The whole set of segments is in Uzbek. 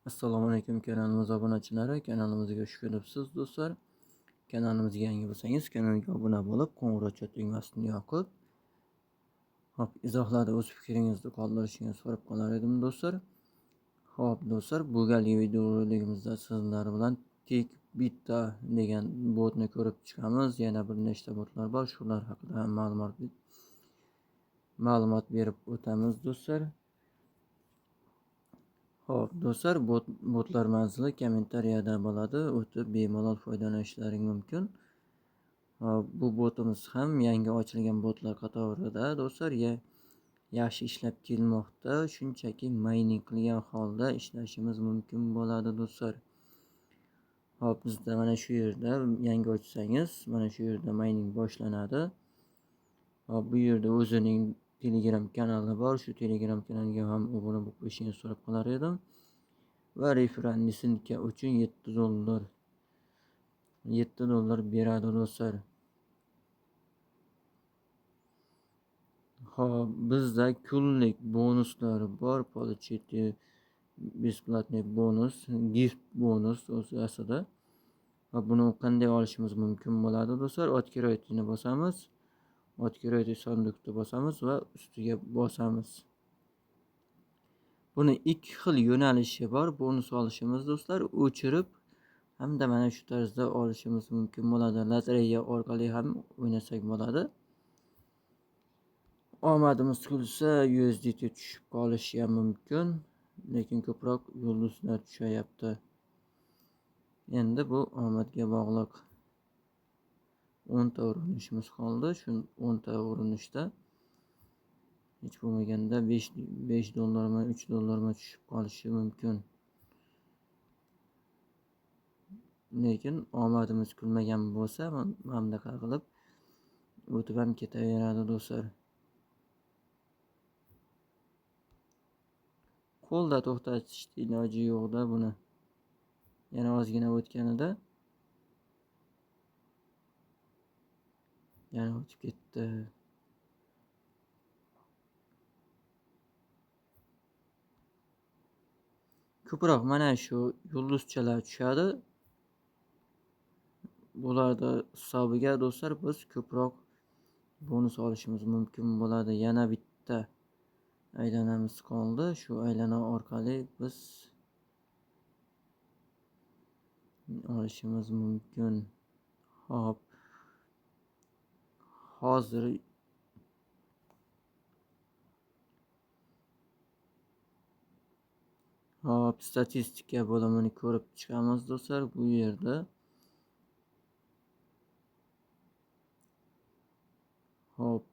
Assalomu alaykum kanalimiz obunachilari, kanalimizga xush kelibsiz do'stlar. Kanalimizga yangi bo'lsangiz, kanalga obuna bo'lib, qo'ng'iroqcha tugmasini yoqib, hop, izohlarda o'z fikringizni qoldirishingizni so'rab qolar edim do'stlar. Hop do'stlar, bu galgi videorolikimizda sizlar bilan Tik bitta degan botni ko'rib chiqamiz. Yana bir nechta botlar bor, shular haqida ham ma'lumot berib o'tamiz do'stlar. Xo'p, do'stlar, botlar manzili kommentariyada bo'ladi. O'tib bemalol foydalanishlaring mumkin. Hop, bu botimiz ham yangi ochilgan botlar qatorida do'stlar, yaxshi ishlab kelmoqda. Shunchaki mining qilgan holda ishlashimiz mumkin bo'ladi do'stlar. Hop, bizda mana shu yerda yangi ochsangiz, mana shu yerda mining boshlanadi. Hop, bu yerda o'zining Telegram kanali bor. Shu Telegram kanaliga ham obuna bo'lib qo'yishingizni so'rab qolar edim. Va referral ссылка uchun $7 beradi do'stlar. Xo'p, bizda kunlik bonuslar bor. Получите бесплатный bonus, gift bonus o'zi aslida. Va buni qanday olishimiz mumkin bo'ladi do'stlar? Откройте bosamiz. Откройте sanduqni bosamiz va ustiga bosamiz. Buni ikki xil yo'nalishi bor. Bonus olishimiz do'stlar, o'chirib hamda mana shu tarzda olishimiz mumkin bo'ladi. Lotereya orqali ham o'ynasak bo'ladi. Omadimiz kulsa USDT tushib qolishi ham mumkin, lekin ko'proq yulduzlar tushyapti. Endi bu omadga bog'liq. 10 ta urinishimiz qoldi. Shu 10 ta urinishda hech bo'lmaganda 5 dollarmi, 3 dollarmi tushib qolishi mumkin. Lekin omadimiz kulmagan bo'lsa, mana bunaqa qilib o'tib ham ketaveradi do'stlar. Qo'lda to'xtatishning iloji yo'qda buni. Yana ozgina o'tganida yana o'tib ketdi. Ko'proq mana shu yulduzchalar tushadi. Bularda hisobiga do'stlar biz ko'proq bonus olishimiz mumkin bo'ladi. Yana bitta aylanamiz qoldi. Shu aylana orqali biz olishimiz mumkin. Xo'p. Hozir hop, statistika bo'limini ko'rib chiqamiz do'stlar. Bu yerda hop,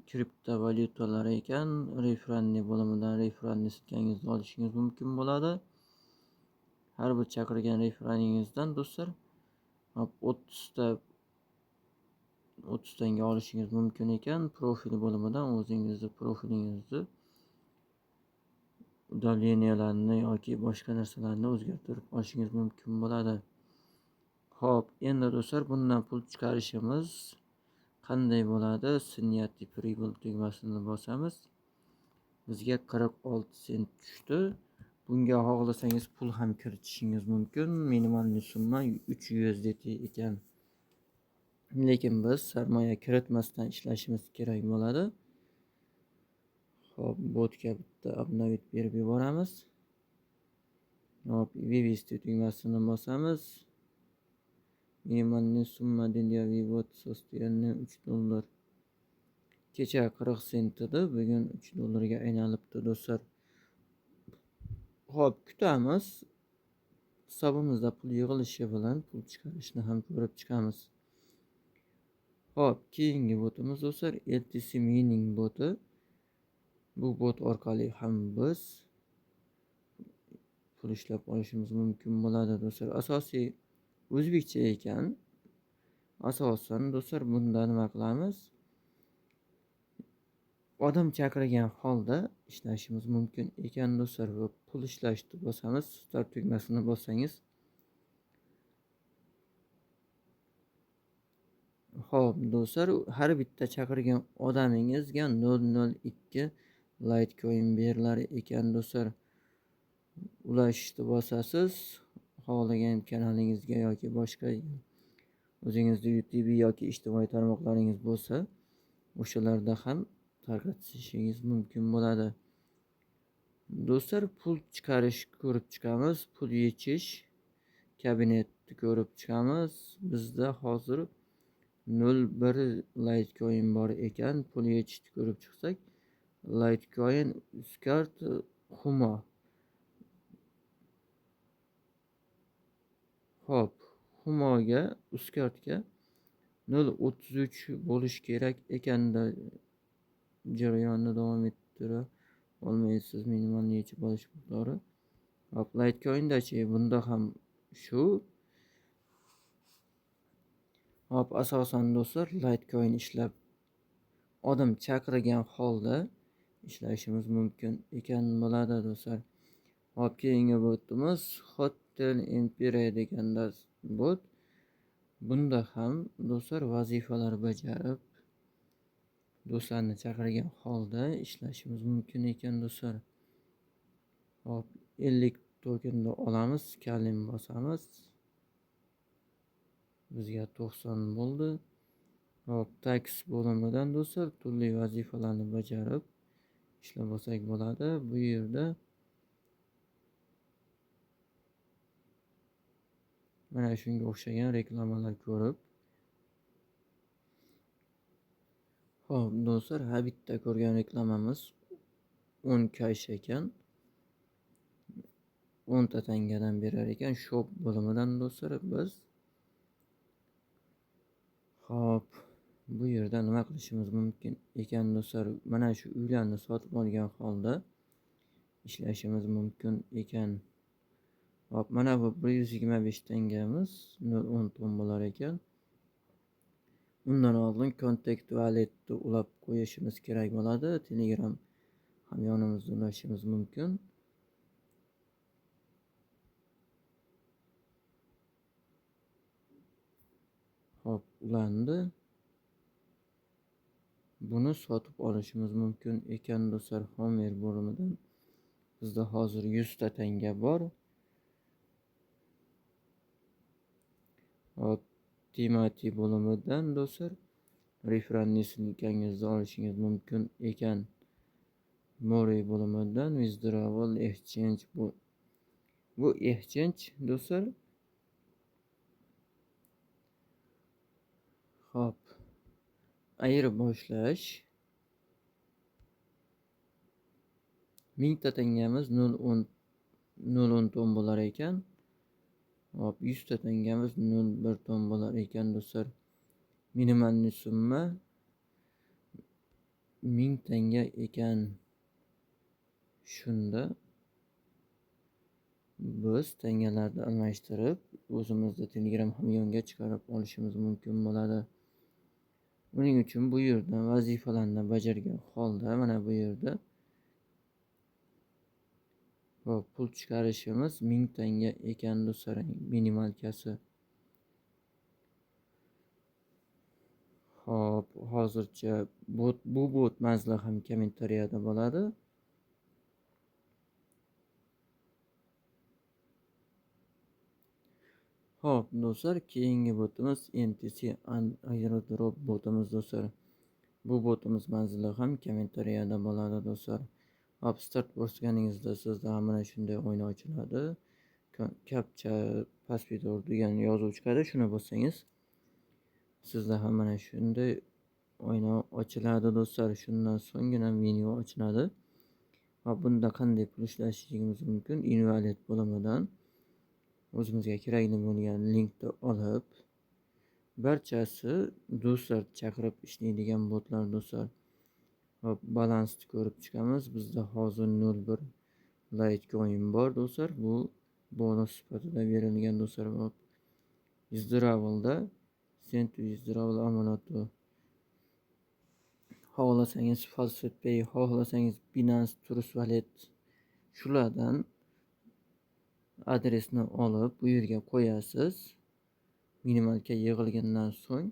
kriptovalyutalar ekan. Referral bo'limidan referral ссылканgizni olishingiz mumkin bo'ladi. Har bir chaqirgan referalingizdan do'stlar hop 30 tanga olishingiz mumkin ekan. Profil bo'limidan o'zingizni profilingizni udaleniyalarni yoki boshqa narsalarni o'zgartirib olishingiz mumkin bo'ladi. Xo'p, endi do'stlar bundan pul chiqarishimiz qanday bo'ladi? Снятие прибыль tugmasini bosamiz. Bizga 46 sent tushdi. Bunga xohlasangiz pul ham kiritishingiz mumkin. Minimal summa 3 USDT ekan. Lekin biz sarmoya kiritmasdan ishlashimiz kerak bo'ladi. Xo'p, botga bitta обновить berib yuboramiz. Hop, вывести tugmasini bosamiz. Minimal summa для вывод состояние $3. Kecha 40 sent edi, bugun 3 dollarga aylanibdi do'stlar. Xo'p, kutamiz. Hisobimizda pul yig'ilishi bilan pul chiqarishni ham ko'rib chiqamiz. Xo'p, keyingi botimiz do'stlar LTC Mining boti. Bu bot orqali ham biz pul ishlab olishimiz mumkin bo'ladi do'stlar. Asosiy o'zbekcha ekan. Asosan do'stlar bunda nima qilamiz? Odam chaqirgan holda ishlashimiz mumkin ekan do'stlar. Va pul ishlashni bosamiz, start tugmasini bossangiz. Xo'p do'stlar, har bitta chaqirgan odamingizga 0.02 Litecoin berilar ekan do'stlar. Ulashishni bosasiz, xohlagan kanalingizga yoki boshqa o'zingizni YouTube yoki ijtimoiy tarmoqlaringiz bo'lsa, o'shalarda ham tarqatishingiz mumkin bo'ladi. Do'stlar, pul chiqarish ko'rib chiqamiz, pul yechish kabinetni ko'rib chiqamiz. Bizda hozir 0.1 Litecoin bor ekan. Pul yechishni ko'rib chiqsak, Litecoin Uzcard Humo. Xo'p, Humoga, Uzcardga 0.33 bo'lish kerak ekanda jarayonni davom ettira olmaysiz, minimal yechib olish miqdori. Hop, Litecoin'dachi, bunda ham shu. Hop, asosan do'stlar, Litecoin ishlab odam chaqirgan holda ishlashimiz mumkin ekan bo'ladi do'stlar. Hop, keyingi botimiz Hotel Empire deganda bot. Bunda ham do'stlar vazifalar bajarib do'stlarni chaqirgan holda ishlashimiz mumkin ekan do'stlar. Hop, 50 tokenni olamiz, kalim bosamiz. Bizga 90 bo'ldi. Hop, tax bo'limidan do'stlar turli vazifalarni bajarib ishlab olsak bo'ladi. Bu yerda mana shunga o'xshagan reklamalar ko'rib. Xo'p, do'stlar, ha bitta ko'rgan reklamamiz 10 cash ekan. 10 ta tangadan berar ekan shop bo'limidan do'stlar biz. Xo'p, bu yerda nima qilishimiz mumkin ekan do'stlar? Mana shu uylarni sotib olgan holda ishlashimiz mumkin ekan. Hop, mana bu 125 tangamiz 0.10 ton bo'lar ekan. Undan oldin contact walletni ulab qo'yishimiz kerak bo'ladi. Telegram hamyonimizni ulashimiz mumkin. Hop, ulandi. Buni sotib olishimiz mumkin ekan do'stlar. Homer bo'limidan bizda hozir 100 ta tanga bor. Hop, Timati bo'limidan do'stlar referensingizni olishingiz mumkin ekan. More bo'limidan withdrawal exchange, bu exchange do'stlar. Xo'p, ayirboshlash 1000 ta tangamiz 0.10 ton bo'lar ekan. Hop, 100 ta tangamiz 0.1 ton bo'lar ekan do'stlar. Minimal summa 1000 tanga ekan. Shunda biz tangalarni almashtirib o'zimizni Telegram hamyonga chiqarib olishimiz mumkin bo'ladi. Buning uchun bu yerdan vazifalarni bajargan holda mana bu yerda hop, pul chiqarishimiz 1000 tanga ekan do'stlar, minimalkasi. Hop, hozircha bu bot manzili ham kommentariyada bo'ladi. Hop do'stlar, keyingi botimiz MTC Airdrop botimiz do'stlar. Bu botimiz manzili ham kommentariyada bo'ladi do'stlar. Hop, start bosganingizda sizda ham mana shunday oyna ochiladi. Captcha passport degan yozuv chiqadi. Shuni bossangiz sizda ham mana shunday oyna ochiladi do'stlar. Shundan so'nggina menyu ochiladi. Va bunda qanday pul ishlashimiz mumkin? Invalid bo'limidan o'zimizga kerakli bo'lgan linkni olib, barchasi do'stlar chaqirib ishlaydigan botlar do'stlar. Hop, balansni ko'rib chiqamiz. Bizda hozir 0.1 Litecoin bor do'stlar. Bu bonus sifatida berilgan do'stlar. Hop, withdrawalda send withdrawal amonati, xohlasangiz FaucetPay, xohlasangiz Binance, Trust Wallet, shulardan adresni olib bu yerga qo'yasiz. Minimalga yig'ilgandan so'ng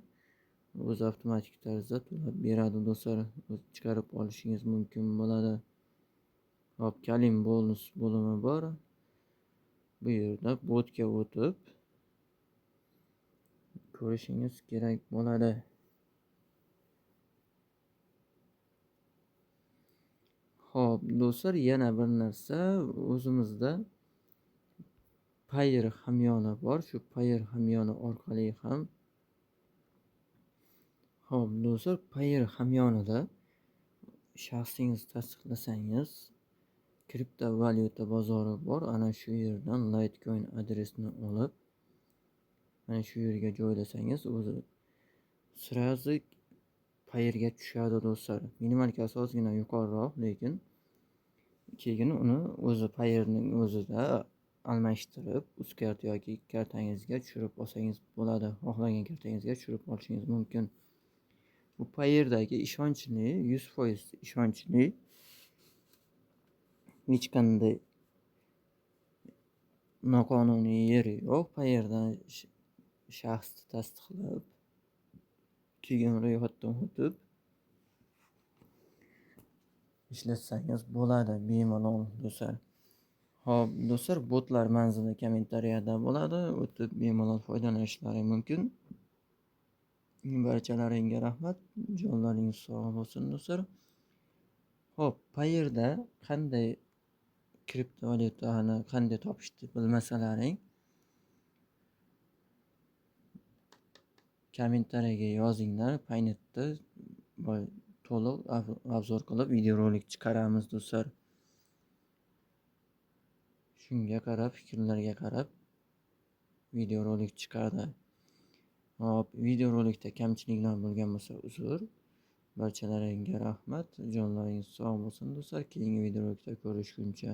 o'zi avtomatik tarzda to'lab beradi do'stlar. O'zi chiqarib olishingiz mumkin bo'ladi. Hop, kalim bonus bo'limi bor. Bu yerda botga o'tib ko'rishingiz kerak bo'ladi. Xo'p, do'stlar, yana bir narsa, o'zimizda Payeer hamyoni bor. Shu Payeer hamyoni orqali ham, xo'p, do'stlar, Payeer hamyonida shaxsingizni tasdiqlasangiz, kriptovalyuta bozori bor. Ana shu yerdan Litecoin adresini olib, mana shu yerga joylasangiz, o'zi srazi Payeerga tushadi do'stlar. Minimalkasi ozgina yuqoriroq, lekin keyin uni o'zi Payeerning o'zida almashtirib, Uzcard yoki kartangizga tushirib olsangiz bo'ladi. Xohlagan kartangizga tushirib olishingiz mumkin. Bu Payeerdagi ishonchli, 100% ishonchli, hech qanday noqonuniy yeri yo'q. Payeerdan shaxsni tasdiqlab, keyin ro'yxatdan o'tib ishlatsangiz bo'ladi bemalol do'stlar. Xo'p, do'stlar, botlar manzili kommentariyada bo'ladi. O'tib bemalol foydalanishlari mumkin. Barchalaringga rahmat. Jonlaringiz sog' bo'lsin do'stlar. Xo'p, Payeerda qanday kriptovalyutani qanday topishni bilmasalaring kommentariyaga yozinglar. Paynetda to'liq obzor qilib videorolik chiqaramiz do'stlar. Shunga qarab, fikrlarga qarab videorolik chiqadi. Hop, videorolikda kamchiliklar bo'lgan bo'lsa uzr. Barchalaringga rahmat. Jonlaringiz sog' bo'lsin do'stlar. Keyingi videorolikda ko'rishguncha.